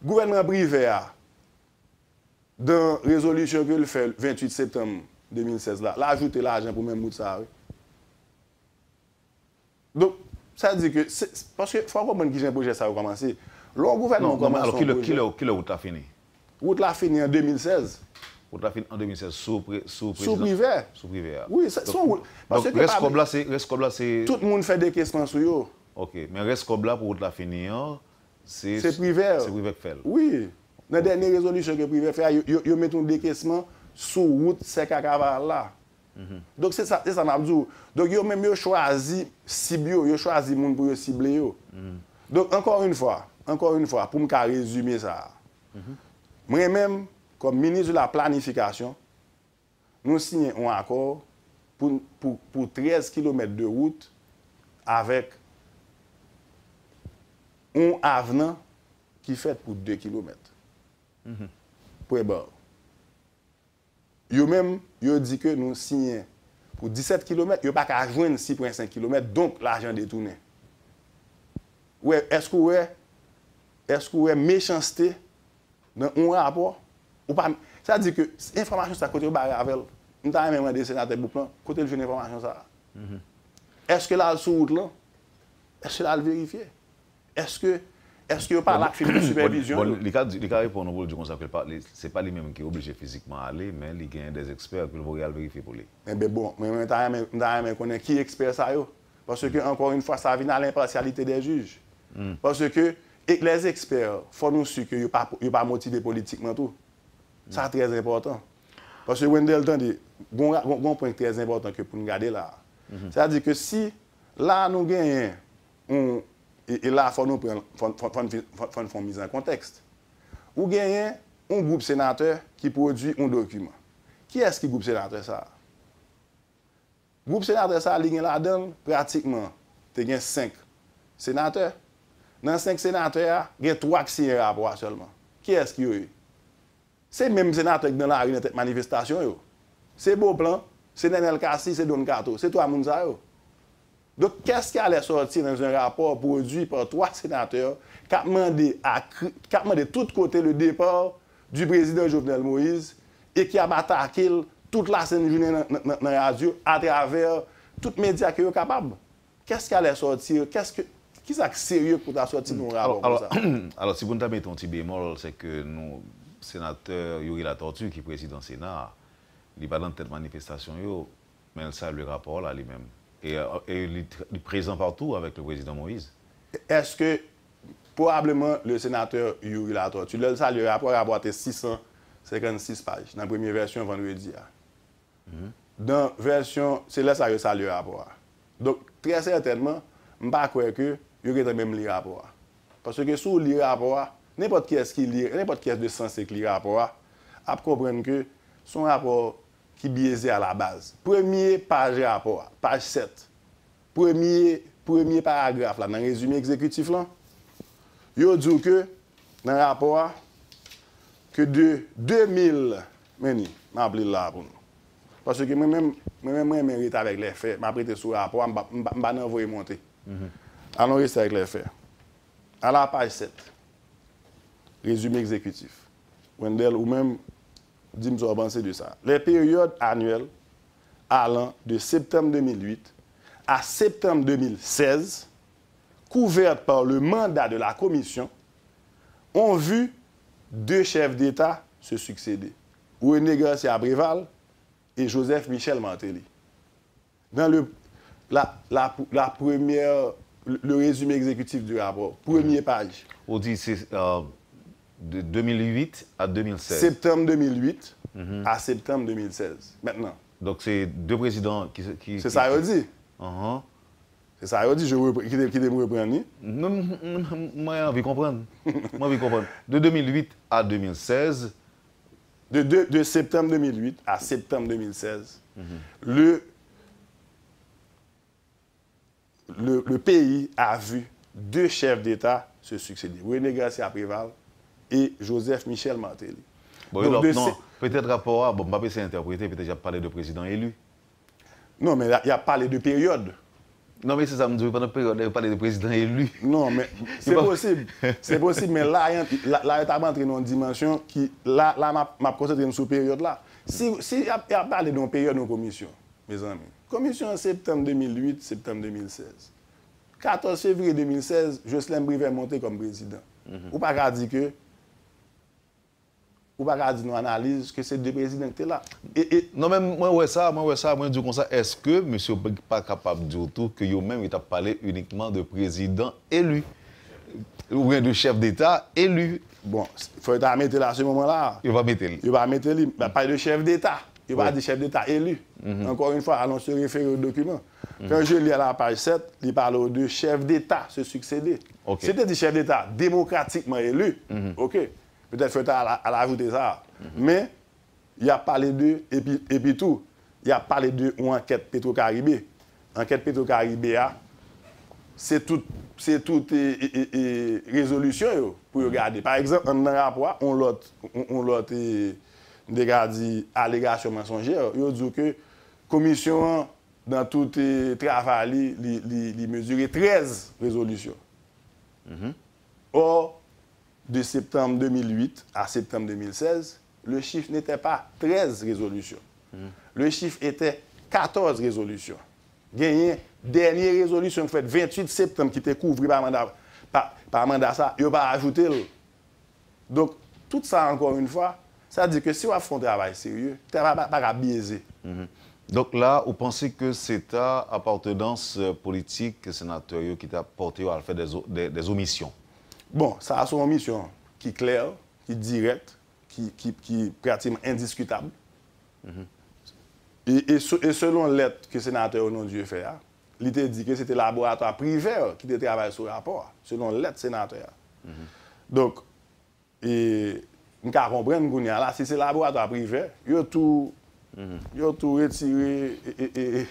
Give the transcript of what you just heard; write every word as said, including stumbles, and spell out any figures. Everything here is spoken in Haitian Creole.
Gouvènman Privè a, dan rezolisyon ke l fè venntuit septanm de mil sèz la, l ajoute lajan pou menm wout sa a, wi. Donk, sa di ke, se, se, paske fò w konprann kijan pwojè sa yo kòmanse. Lè yon gouvènman kòmanse yon pwojè. Non, non, men alò, kilè, kilè, kilè wout la fini? Wout la fini an de mil sèz. Wout la fini an de mil sèz, sou pre-, sou prezidan, sou Privè. Sou Privè a. Wi, se, se yon wout. Donk, donk, rès kòb la, se, rès kòb la, se tout moun fè dekesman sou yo. Ok, men rès kòb la pou wout la fini an, se, se Privè. Se Privè k fè l. Wi. Nan dènye rezolisyon ke Privè fè a, yo, yo, yo met yon dekesman sou wout Sèka Kavaral la. Donk, se sa, se sa m ap di w. Donk, yo menm, yo chwazi sib yo, yo chwazi moun pou yo sible yo. Donk, encore une fois, encore une fois, pou m ka rezime sa a, mwen menm, kòm minis de la planification, nou siyen yon akò pou, pou, pou trèz kilomèt de wout avèk yon avnan ki fèt pou de kilomèt. Pwen ba. Yo menm, yo di ke nou siyen pou disèt kilomèt, yo pa ka jwenn sis pwen senk kilomèt, donk lajan detounen. Ou wè, èske ou wè, èske ou wè mechanste nan yon rapò? Ou pa, sa di ke enfòmasyon sa kote yo bare avè l? M ta renmen mande senatè Bouplan, kote l jwenn enfòmasyon sa a? Èske l al sou wout lan? Èske l al verifye? Èske, èske yo pa la ak fim de sipèvizyon yo? Bon, li ka di, li ka reponn ou pou l di konsa ke l pa, li, se pa li menm ki oblije fizikman ale, men li genyen dè ekspè ke l voye al verifye pou li. Enben bon, mwen, mwen ta renmen, m ta renmen konnen ki ekspè sa yo. Paske, encore une fois, sa vin a lenpasyalite dè jij. Paske, e, les experts, fò nou si ke yo pa, yo pa motive politikman tou. Sa trè enpòtan. Paske Wendell, tande, gon, gon, gon pwen trè enpòtan ke pou n gade la. Sa di ke si la nou genyen yon, e, e la fò nou pran, fò, fò, fò n fi-, fò, fò n fè yon miz an kontèks. Ou genyen yon gwoup senatè ki pwodui yon dokiman. Kiyès ki gwoup senatè sa a? Gwoup senatè sa a, li gen ladan l pratikman, te gen senk senatè. Nan senk senatè a, gen twa k siyen rapò a sèlman. Kiyès ki yo ye? Se menm senatè k nan lari nan tèt manifestasyon yo. Se Beauplan, se Nenel Cassy, se Don Kato. Se twa moun sa yo. Donk, qu'est-ce qui allait sortir dans un rapport produit par trois sénateurs k ap mande a kri-, k ap mande tout kote le départ du président Jovenel Moïse e ki ap atake l tout lasent jounen nan, nan, nan, nan radyo atravè tout medya ke yo kapab? Qu'est-ce qui allait sortir? Qu'est-ce que, kisa k serye pou ta sòti nan yon rapò konsa? Alò, alò, si pou n ta mete yon ti bemòl, se ke nou, senatè Youri Latortue ki prezidan Sena a, li pa nan tèt manifestasyon yo, men l salye rapò a li menm. E, e li, li prezan patou avèk le président Moïse. Èske, probableman, le senatè Youri Latortue, lè l salye rapò a, rapò a te sis san senkannsis paj nan premye vèsyon vandredi a. Dan vèsyon, se lè sa yo salye rapò a. Donk, trè sètènman, m pa kwè ke yo gentan menm li rapò a. Paske si w li rapò a, nenpòt kiyès ki li, nenpòt kiyès de sanse k li rapò a, ap konprann ke se yon rapò ki byeze a la baz. Premye paj rapò a, paj sèt, premye, premye paragraf la nan rezime egzekitif lan, yo di w ke nan rapò a, ke de de mil, men ni, m ap li l la pou nou. Paske mwen menm, mwen menm, mwen renmen rete avèk lè fè, m ap rete sou rapò a, m pa, m pa, m pa nan voye monte. Alon rete avèk lè fè. A la paj sèt, rezime egzekitif. Wendell, ou menm, di m sa w panse de sa. Les périodes annuelles allant de septembre deux mille huit à septembre deux mille seize, couvertes par le mandat de la commission, ont vu deux chefs d'État se succéder, René Garcia Préval et Joseph Michel Martelly. Dans le, la, la, la première, le, le résumé exécutif du rapport, premye paj. Ou di se, euh, de deux mille huit à deux mille seize. Septanm de mil uit a septanm de mil sèz. Mentnan. Donk se de prezidan ki, ki, se sa yo di. Se sa yo di, je repre-, kite, kite m reprann li. Non, m, m, m, mwen anvi konprann. Mwen anvi konprann. De deux mille huit à deux mille seize. De, de, de septembre deux mille huit à septembre deux mille seize, le, le, le pays a vu deux chefs d'État se succéder, René Garcia Préval et Joseph Michel Martelly. Bon, donk, non, petèt rapò a, bon, m p ap eseye entèprete, petèt y ap pale de prezidan eli. Non, men y ap pale de peryòd. Non, men se sa m di w, pandan peryòd la, yo pale de prezidan eli. Non, men se posib. Se posib, men la, la, la yo t ap antre nan yon dimansyon ki, la, la m ap, m ap konsantre m sou peryòd la. Si, si y ap, y ap pale de yon peryòd yon komisyon, mezanmi. Komisyon an septanm de mil uit, septanm de mil sèz. Katòz fevriye de mil sèz, Jocelerme Privert monte kòm prezidan. Ou pa ka di ke Ou pa ka di nou analiz ke se de prezidan ki te la. E, e, Non, men mwen wè sa, mwen wè sa, mwen di w konsa, èske mesye pa kapab di w tou ke yo menm yo t ap pale inikman de prezidan eli, oubyen de chèf deta eli? Bon, fò yo ta mete l a se moman la. Yo pa mete l. Yo pa mete li. Y ap pale de chèf deta. Yo pa di chèf deta eli. Encore une fois, allons se référer au document. Quand je lis à la page sept, li pale w de chèf deta se succéder. Si te di chèf deta demokratikman eli, ok. Petèt fò yo ta al, al ajoute sa. Men, y ap pale de, epi, epi tou, y ap pale de yon ankèt Petwokaribe. Ankèt Petwokaribe a, se tout, se tout e, e, e, e, rezolisyon yo pou yo gade. Pa egzanp, anndan rapò a, yon lòt, yon, yon lòt, e, m te ka di, alegasyon mansonjè, yo di w ke komisyon an, dans tout, e, travay li, li, li, li mezire trèz rezolisyon. Or, de septembre deux mille huit à septembre deux mille seize, le chiffre n'était pas treize résolutions. Le chiffre était quatorze résolutions. Genyen dènye rezolisyon ki fèt venntuit septanm ki te kouvri pa manda, pa, pa manda sa, yo pa ajoute l. Donk, tout sa, encore une fois, sa di ke si w ap fè yon travay serye, travay pa, pa ka byeze. Donk la, ou panse ke se ta apartenans politik senatè yo ki ta pòte yo al fè dè, dè, dè omisyon? Bon, sa a se yon misyon ki klè, ki dirèk, ki, ki, ki pratikman endiskitab. E, e, se- e selon lèt ke senatè Onondieu fè a, li te di ke se te laboratwa Privert ki te travay sou rapò a, selon lèt senatè a. Donk, e, m ka konprann kounye a la, si se laboratwa Privert, yo tou, yo tou retire, e, e, e,